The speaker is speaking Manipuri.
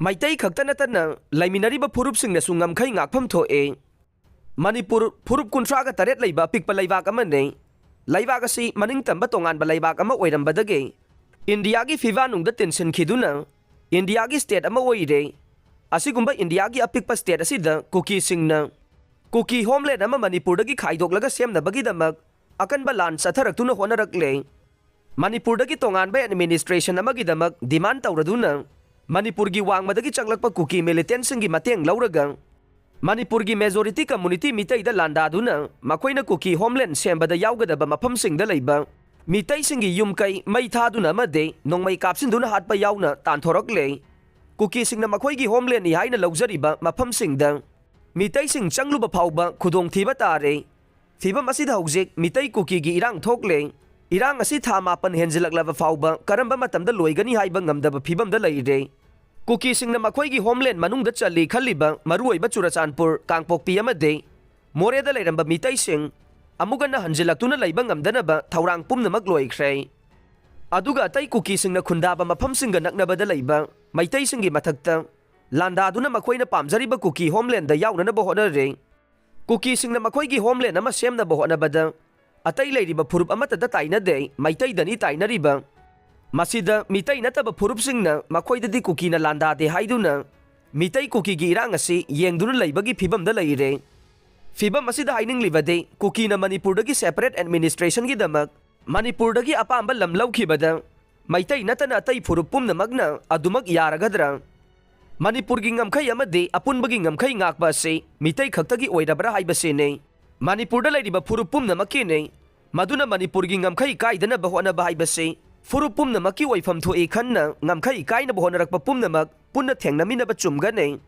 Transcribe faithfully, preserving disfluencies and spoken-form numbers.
ꯃꯩꯇꯩ ꯈꯛꯇ ꯅꯠꯇꯅ ꯂꯩꯃꯤꯟꯅꯔꯤꯕ ꯐꯨꯔꯨꯞꯁꯤꯡꯅꯁꯨ ꯉꯝꯈꯩ ꯉꯥꯛꯐꯝ ꯊꯣꯛꯑꯦ꯫ ꯃꯅꯤꯄꯨꯔ ꯐꯨꯔꯨꯞ ꯀꯨꯟꯊ꯭ꯔꯥꯒ ꯇꯔꯦꯠ ꯂꯩꯕ ꯑꯄꯤꯛꯄ ꯂꯩꯕꯥꯛ ꯑꯃꯅꯤ꯫ ꯂꯩꯕꯥꯛ ꯑꯁꯤ ꯃꯅꯤꯡ ꯇꯝꯕ ꯇꯣꯉꯥꯟꯕ ꯂꯩꯕꯥꯛ ꯑꯃ ꯑꯣꯏꯔꯝꯕꯗꯒꯤ ꯏꯟꯗꯤꯌꯥꯒꯤ ꯐꯤꯕꯥꯅꯨꯡꯗ ꯇꯤꯟꯁꯤꯟꯈꯤꯗꯨꯅ ꯏꯟꯗꯤꯌꯥꯒꯤ ꯁ꯭ꯇꯦꯠ ꯑꯃ ꯑꯣꯏꯔꯦ꯫ ꯑꯁꯤꯒꯨꯝꯕ ꯏꯟꯗꯤꯌꯥꯒꯤ ꯑꯄꯤꯛꯄ ꯁ꯭ꯇꯦꯠ ꯑꯁꯤꯗ ꯀꯨꯀꯤꯁꯤꯡꯅ ꯀꯨꯀꯤ ꯍꯣꯝꯂꯦꯟ ꯑꯃ ꯃꯅꯤꯄꯨꯔꯗꯒꯤ ꯈꯥꯏꯗꯣꯛꯂꯒ ꯁꯦꯝꯅꯕꯒꯤꯗꯃꯛ ꯑꯀꯟꯕ ꯂꯥꯟ ꯆꯠꯊꯔꯛꯇꯨꯅ ꯍꯣꯠꯅꯔꯛꯂꯦ꯫ ꯃꯅꯤꯄꯨꯔꯗꯒꯤ ꯇꯣꯉꯥꯟꯕ ꯑꯦꯗꯃꯤꯅꯤꯁꯇ꯭ꯔꯦꯁꯟ ꯑꯃꯒꯤꯗꯃꯛ ꯗꯤꯃꯥꯟ ꯇꯧꯔꯗꯨꯅ ꯃꯅꯤꯄꯨꯔꯒꯤ ꯋꯥꯡꯃꯗꯒꯤ ꯆꯪꯂꯛꯄ ꯀꯨꯀꯤ ꯃꯤꯂꯤꯇꯦꯟꯁꯤꯡꯒꯤ ꯃꯇꯦꯡ ꯂꯧꯔꯒ ꯃꯅꯤꯄꯨꯔꯒꯤ ꯃꯦꯖꯣꯔꯤꯇꯤ ꯀꯝꯃꯨꯅꯤꯇꯤ ꯃꯤꯇꯩꯗ ꯂꯥꯟꯗꯥꯗꯨꯅ ꯃꯈꯣꯏꯅ ꯀꯨꯀꯤ ꯍꯣꯝꯂꯦꯟ ꯁꯦꯝꯕꯗ ꯌꯥꯎꯒꯗꯕ ꯃꯐꯝꯁꯤꯡꯗ ꯂꯩꯕ ꯃꯤꯇꯩꯁꯤꯡꯒꯤ ꯌꯨꯝ ꯀꯩ ꯃꯩ ꯊꯥꯗꯨꯅ ꯑꯃꯗꯤ ꯅꯣꯡꯃꯩ ꯀꯥꯞꯁꯤꯟꯗꯨꯅ ꯍꯥꯠꯄ ꯌꯥꯎꯅ ꯇꯥꯟꯊꯣꯔꯛꯂꯦ꯫ ꯀꯨꯀꯤꯁꯤꯡꯅ ꯃꯈꯣꯏꯒꯤ ꯍꯣꯝꯂꯦꯟꯅꯤ ꯍꯥꯏꯅ ꯂꯧꯖꯔꯤꯕ ꯃꯐꯝꯁꯤꯡꯗ ꯃꯤꯇꯩꯁꯤꯡ ꯆꯪꯂꯨꯕ ꯐꯥꯎꯕ ꯈꯨꯗꯣꯡꯊꯤꯕ ꯇꯥꯔꯦ꯫ ꯐꯤꯕꯝ ꯑꯁꯤꯗ ꯍꯧꯖꯤꯛ ꯃꯤꯇꯩ ꯀꯨꯀꯤꯒꯤ ꯏꯔꯥꯡ ꯊꯣꯛꯂꯦ꯫ ꯏꯔꯥꯡ ꯑꯁꯤ ꯊꯥ ꯃꯥꯄꯟ ꯍꯦꯟꯖꯤꯜꯂꯛꯂꯕ ꯐꯥꯎꯕ ꯀꯔꯝꯕ ꯃꯇꯝꯗ ꯂꯣꯏꯒꯅꯤ ꯍꯥꯏꯕ ꯉꯝꯗꯕ ꯐꯤꯕꯝꯗ ꯂꯩꯔꯦ꯫ ꯀꯨꯀꯤꯁꯤꯡꯅ ꯃꯈꯣꯏꯒꯤ ꯍꯣꯝꯂꯦꯟ ꯃꯅꯨꯡꯗ ꯆꯜꯂꯤ ꯈꯜꯂꯤꯕ ꯃꯔꯨꯑꯣꯏꯕ ꯆꯨꯔꯆꯥꯟꯄꯨꯔ, ꯀꯥꯡꯄꯣꯛꯄꯤ ꯑꯃꯗꯤ ꯃꯣꯔꯦꯗ ꯂꯩꯔꯝꯕ ꯃꯤꯇꯩꯁꯤꯡ ꯑꯃꯨꯛ ꯍꯟꯅ ꯍꯟꯖꯤꯜꯂꯛꯇꯨꯅ ꯂꯩꯕ ꯉꯝꯗꯅꯕ ꯊꯧꯔꯥꯡ ꯄꯨꯝꯅꯃꯛ ꯂꯣꯏꯈ꯭ꯔꯦ꯫ ꯑꯗꯨꯒ ꯑꯇꯩ ꯀꯨꯀꯤꯁꯤꯡꯅ ꯈꯨꯟꯗꯥꯕ ꯃꯐꯝꯁꯤꯡꯒ ꯅꯛꯅꯕꯗ ꯂꯩꯕ ꯃꯩꯇꯩꯁꯤꯡꯒꯤ ꯃꯊꯛꯇ ꯂꯥꯟꯗꯥꯗꯨꯅ ꯃꯈꯣꯏꯅ ꯄꯥꯝꯖꯔꯤꯕ ꯀꯨꯀꯤ ꯍꯣꯝꯂꯦꯟꯗ ꯌꯥꯎꯅꯅꯕ ꯍꯣꯠꯅꯔꯦ꯫ ꯀꯨꯀꯤꯁꯤꯡꯅ ꯃꯈꯣꯏꯒꯤ ꯍꯣꯝꯂꯦꯟ ꯑꯃ ꯁꯦꯝꯅꯕ ꯍꯣꯠꯅꯕꯗ ꯑꯇꯩ ꯂꯩꯔꯤꯕ ꯐꯨꯔꯨꯞ ꯑꯃꯠꯇꯗ ꯇꯥꯏꯅꯗꯦ, ꯃꯩꯇꯩꯗꯅꯤ ꯇꯥꯏꯅꯔꯤꯕ꯫ ꯃꯁꯤꯗ ꯃꯤꯇꯩ ꯅꯠꯇꯕ ꯐꯨꯔꯨꯞꯁꯤꯡꯅ ꯃꯈꯣꯏꯗꯗꯤ ꯀꯨꯀꯤꯅ ꯂꯥꯟꯗꯥꯗꯦ ꯍꯥꯏꯗꯨꯅ ꯃꯤꯇꯩ ꯀꯨꯀꯤꯒꯤ ꯏꯔꯥꯡ ꯑꯁꯤ ꯌꯦꯡꯗꯨꯅ ꯂꯩꯕꯒꯤ ꯐꯤꯕꯝꯗ ꯂꯩꯔꯦ꯫ ꯐꯤꯕꯝ ꯑꯁꯤꯗ ꯍꯥꯏꯅꯤꯡꯂꯤꯕꯗꯤ ꯀꯨꯀꯤꯅ ꯃꯅꯤꯄꯨꯔꯗꯒꯤ ꯁꯦꯄꯔꯦꯠ ꯑꯦꯗꯃꯤꯅꯤꯁꯇ꯭ꯔꯦꯁꯟꯒꯤꯗꯃꯛ ꯃꯅꯤꯄꯨꯔꯗꯒꯤ ꯑꯄꯥꯝꯕ ꯂꯝ ꯂꯧꯈꯤꯕꯗ ꯃꯩꯇꯩ ꯅꯠꯇꯅ ꯑꯇꯩ ꯐꯨꯔꯨꯞ ꯄꯨꯝꯅꯃꯛꯅ ꯑꯗꯨꯃꯛ ꯌꯥꯔꯒꯗ꯭ꯔꯥ? ꯃꯅꯤꯄꯨꯔꯒꯤ ꯉꯝꯈꯩ ꯑꯃꯗꯤ ꯑꯄꯨꯟꯕꯒꯤ ꯉꯝꯈꯩ ꯉꯥꯛꯄ ꯑꯁꯤ ꯃꯤꯇꯩ ꯈꯛꯇꯒꯤ ꯑꯣꯏꯔꯕ꯭ꯔꯥ ꯍꯥꯏꯕꯁꯤꯅꯤ꯫ ꯃꯅꯤꯄꯨꯔꯗ ꯂꯩꯔꯤꯕ ꯐꯨꯔꯨꯞ ꯄꯨꯝꯅꯃꯛꯀꯤꯅꯤ꯫ ꯃꯗꯨꯅ ꯃꯅꯤꯄꯨꯔꯒꯤ ꯉꯝꯈꯩ ꯀꯥꯏꯗꯅꯕ ꯍꯣꯠꯅꯕ ꯍꯥꯏꯕꯁꯤ ꯐꯨꯔꯨꯞ ꯄꯨꯝꯅꯃꯛꯀꯤ ꯑꯣꯏꯐꯝ ꯊꯣꯛꯏ ꯈꯟꯅ ꯉꯝꯈꯩ ꯀꯥꯏꯅꯕ ꯍꯣꯠꯅꯔꯛꯄ ꯄꯨꯝꯅꯃꯛ ꯄꯨꯟꯅ ꯊꯦꯡꯅꯃꯤꯟꯅꯕ ꯆꯨꯝꯒꯅꯤ꯫